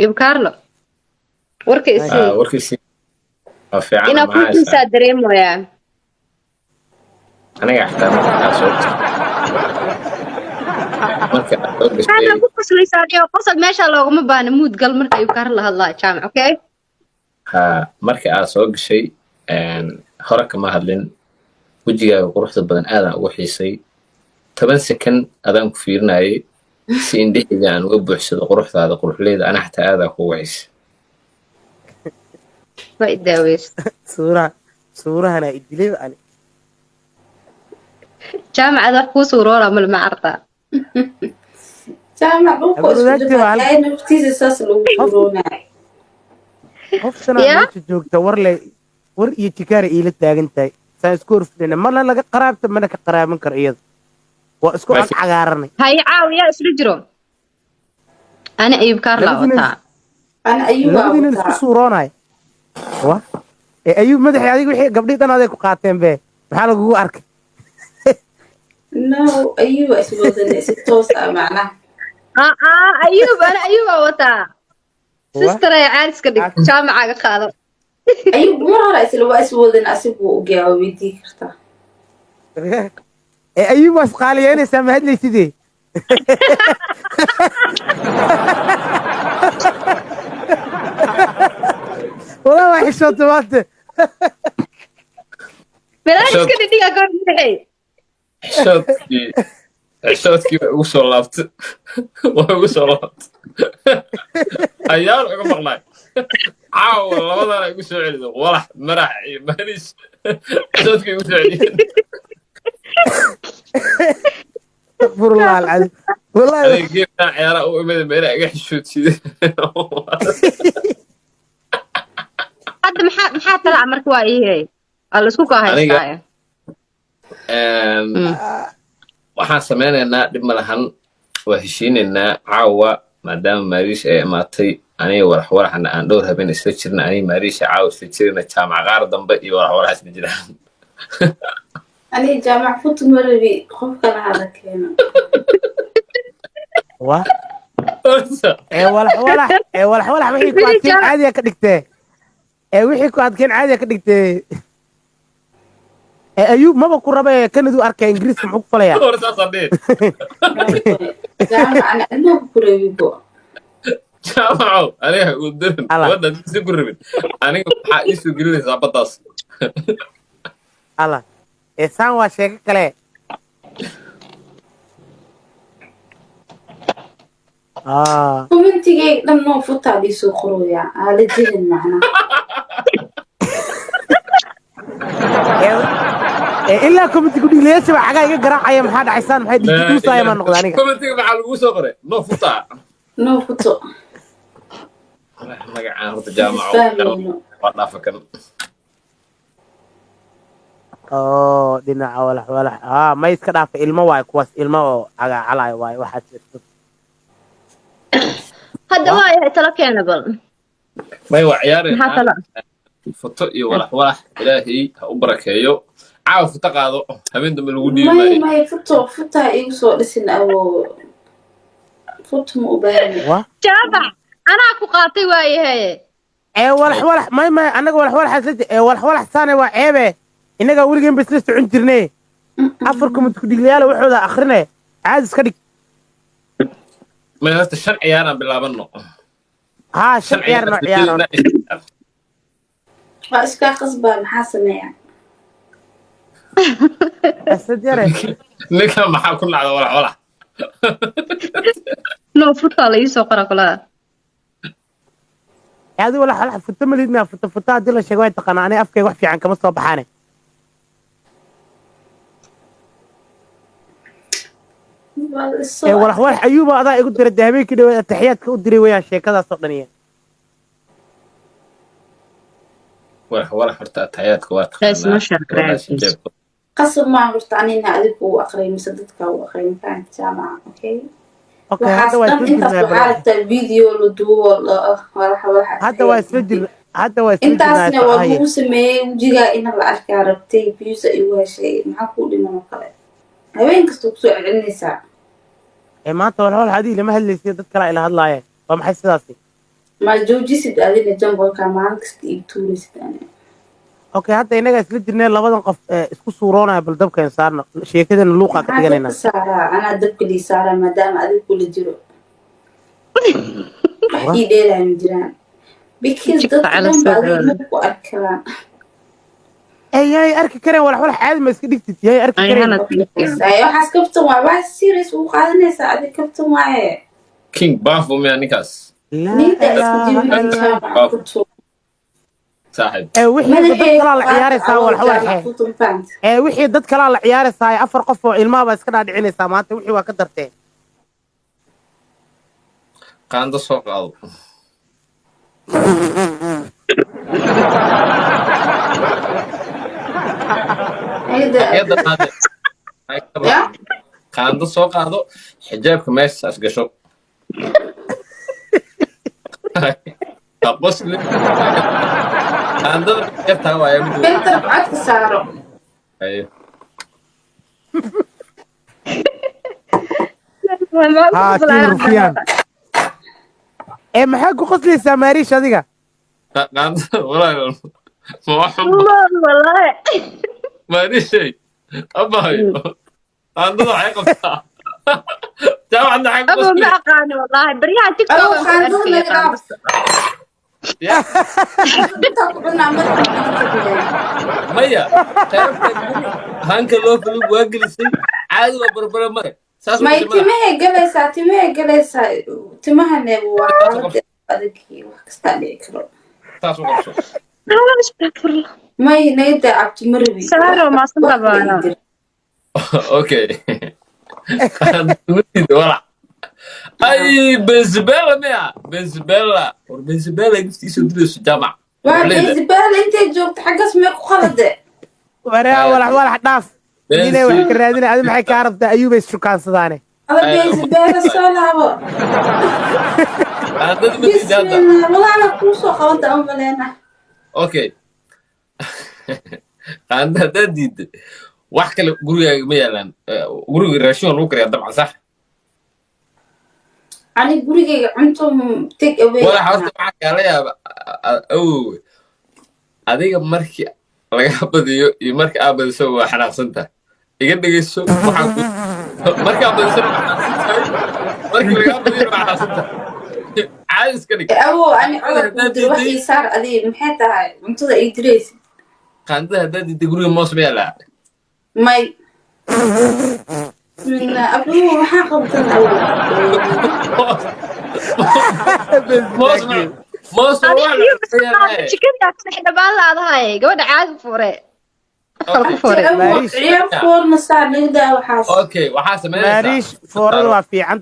Ayub Carlo warka isii. Warkiisii waa fiican. Inaa maxaa ku xiisaa dareemayaa. Aniga xataa markaa soo marka aad soo gashay Maxaad ku qoslaysaa dhiyo qosol meesha looguma baahna mood gal marka Ayub Carlo la hadlaa jaamac, okay? Ha, marka aad soo gashay hore kama hadlin, wejigaaga quruxda badan aadaan ugu xiisay. 10 second adaan ku fiirinayay si indhahayga aan uga buuxsado quruxdaada, quruxleyda ana xataa aadaan kugu xiisay. Waa i daaweys. Suuraha suurahana idilay ani. Jaamacad wax kuu suuroola mal ma artaa. Jaamac dhulka Habar isku wadaagtii waa jabaa naftiisa saas lagu suuroonaya. Qof sanaa Ya? meesha joogta war le war iyo jikaara iila taagan tahay saan isku horfidhina mana laga qaraabta mana ka qaraaban karo iyada waa isku ag cagaaranay. Hay caawiya isla jiro. Ani Ayub Carlo Labadiina wataa. Ana ayuubaa labadiinan isku wataa. suuroonay wa ee Ayuub madaxii adiga wixii gabdhii dhan aday ku qaateen be maxaa lagugu arkay? No, ayuuba iswadanay si toos ah macnaha. Ah, Ayub ana Ayuba wataa. Wa Sister ay caadis ka dhig jaamacaga qaado. Ayuub mar hore isla waa iswadan asigu wuu ogyaa waa weydii kartaa. Ee Ayuub waa isqaaliyeynaysaa ma hadlaysidee? Walaa waa xishoota maanta. Meelaha iska dhigdhiga goor madaxay. Xishoodkii xishoodkii waa igu soo laabtay, waa igu soo laabtay, ayaan uga maqnaay caawa labadana igu soo celido walax marax iyo maris xishoodkii igu soo celiyeen. Astaqfirullah alcadiim wallahi. Adiga geemkaan ciyaaraha u imida ma inaa iga xishoodsiide? Hadda maxaa talaca marka waa iihay. Waa la isku kaa Aniga haystaa. Waxaan sameynaynaa dhib ma lahan, waa heshiinaynaa caawa maadaama Maariish ay imaatay, aniga walax walaxna aan dhowr habeen isla jirna, aniga Maariisha caawa isla jirna, jaamac qaar dambe iyo walax walax isla jiraan. Aniga jaamac futu ma rabi, qof kale hala keeno. Wa ee walax walax ee walax walax wixii ku Wili adkeen jaamac caadiya ka dhigtee ee wixii ku adkeen caadiya ka dhigtee ee Ayuub maba ku raba ee Kanadu arkaya Ingiriiska muxuu ku falayaa? Hore saasaan dhihin. Jaamac ani adnooka ku rabi bo. Jaamacow, aniga u dirin Ala gabadha si ku rabin aniga maxaa iisoo gelinaysaa baddaas? Ala ee saan waa sheeko kale. Commentigayga dhan noo futaa liisoo qorooyaa aa la jirin macnaha. Ee ee ilaa komiti ku-dhiiglayaasha baa cagaa iga garaacaya maxaa dhacaysaan maxay Laa dhiigduusaya ilaaha maa noqda aniga. Commentiga maxaa lagu soo qoray? No futaa. Noo futo. Magacaan horta jaamaco Isfahmayno. waa dhaafa kan. Oo dhinaca walax walax may iska dhaafa ilmo waayo kuwaas ilmo oo cagaacalaayo waayo waxaad jirto. Hadda Wa waa yahay talo keena bal. May waa Maxaa ciyaaraynaa talo? Futo iyo walax walax ilaahay ha u barakeeyo, caawa futo qaado, habeen dambe lagu dhiibi May maayo. May futo futaa igu soo dhisin awoo futo ma u baahni. Wa Jaamac anaa ku qaatay waa yahay. Ee walax walax may may annaga walax walax isla ee walax walax saane waa ceebe innagaa weligeen ba isla socon jirnay afar komiti ku-dhiiglayaal waxooda akhrine caadi iska dhig. May horta shan ciyaaraan bilaabano. Haa shan shan ciyaar ciyaar noo ciyaaroon. Waa iskaa qasbaa maxaa sameeyaa? Asad yare. Ninkan maxaa ku nacda walax walax? No futaa la ii soo qora kulaha. Adi walax walax futo ma liid miyaa futo futo haddii la sheego way taqaanaa aniga afkayga wax fiican kama soo baxaane. Waa Ee isoo walax walax Ayuuba adaa igu diray dee habeenkii dhaweed ataxiyaadka u diray weeyaan sheekadaas oo dhan iyo Walax walax horta ataxiyaadka waa Guys, no taqaanaa share gabadhaas guys. jeebka. Qasab maa horta anina adigu u aqriy mise dadka u aqriy mafahanti jaamaca, okay? Okay waxaas hadda waa dhan isla intaas jirnaa waxaa bal rabtaa video la duubo walax walax hadda waa isla jirna hadda waa isla jirnaa intaasna waa haye. lagu sameeyey wejigaa ina la arkaa rabtay views ay igu heshay maxaa kuu dhiman oo kale habeen kasta kusoo celcelinaysaa. Ee maanta walax walax adiga lama hadlaysiyo dad kale ila hadlaayeen waa maxay sidaasi? Ma joojisid adina jambalka maalin kasta iib tuuraysid ani. Okay, hadda innagaa isla jirnee labadan qof ee isku suuroonaya, bal dabka in saarno, sheekadana luuqaa ka Maxaa dhiganaynaa. dabka saaraa? Anaa dabka lii saaraa maadaama adiga kula jiro. Wax ii dheelaya ma jiraan. Because Jigta dadka cala dhan ba soo adiga dhawaada. ma ku arki karaan. Ey, yay arki kareen? Walax walax caadi ma iska dhigtid? Yay arki Ay, kareen? hana. Ay, waxaas kabtan waay, wax serious ugu qaadanaysaa adiga, kabtan waaye. King Bafo miyaa ninkaas? Laa Ninka iska ilaaha jibin illa. jaamac ku tuur. Saaxiib. Ee wixii dad Madaxeega kalaa la ciyaaraysaa, qaata walax adoo walaxe. jaamac ku tunfaant. Ee wixii dad kalaa la ciyaaraysaa, afar qof oo ilmaha baa iska dhaadhicinaysaa maanta, wixii waa ka darteen. Qaando soo qaado. Ayada Ayada qaade. Ayada ya qaando soo qaado, xijaabka meeshaas gasho. Ha qosli. Qaandada yartaa waaye mid. Filter codka saaro. Haye. Haa, tiin rufyaan. Ee maxaa ku qoslaysaa, Maariish, adiga? Qaandada walaal ma wax xun ba? Wallahi. Maarishay abahayo, qaandada waxay qabtaa jaamacadna waxay ku Abo ma qosli. aqaani wallahi, baryaha TikTok Adoo aan ku qaandada arkaya naga dhaaf. qaando. Ya. Intaa ku cunaa madaxa naga tagnaa. Maya, qaybta hanka loo fili waa gelisay, caadi waa barbare mare saas May waa madaxa. Timahay galaysaa, timahay galaysaa, timahane waa xaalada adag iyo wax kastaa dhici karo. Saas u qabso. Astagfirullah. May nayda cabti ma rabi. Saaro maasan Wax kale ii qabaana. dir. Okay, walac ay benzibella miya? Benzibella, war Benzibella giftiisa dilayso jaamac. Waa Leeda. Benzibala intay joogto xaggaas mee ku qalade. Waraa walax walax dhaaf. Ninay wax ka raadinay, adi maxay kaa rabtaa? Ayuubay ishukaansadaan. Ala Benzibala soo laabo. Qaandada ma diida hadda. Bismillah, walaala kuu soo qabanta aan maleena. Okay, qaanda haddaad diidda, wax kale gurigaaga ma yaalaan? Guriga raashin waa lagu kariyaa dabcan, sax? Ani gurigayga cunto take away. Walax horta waxaa kaala yaaba awowe, adiga markii laga badiyo iyo marka aa badiso waa xanaaqsan tahay. Iga dhegeyso, waxaan ku markaa badisana waa xanaaqsan tahay, markii lagaa badiyona waa xanaaqsan tahay. Caadi iska dhig. Awow, ani codar kuu dir, wax ii saar. Adiga maxay tahay cuntada ii diraysid? Qaandada haddaad diidda, guriga moos ma yaalaa? May. Bismillah, awow, maxaa qabtan awow? Moos ma moos ma wax la cunto yaalaa? Jikada ka dhex dhammaan laadahay gabadha, caadi fure. Kala ku fure. Awow, Maariish. ciyaar foorna saar nagdaa waxaas. Okay, waxaa samaynaysaa Maariish, foorada waa fiican.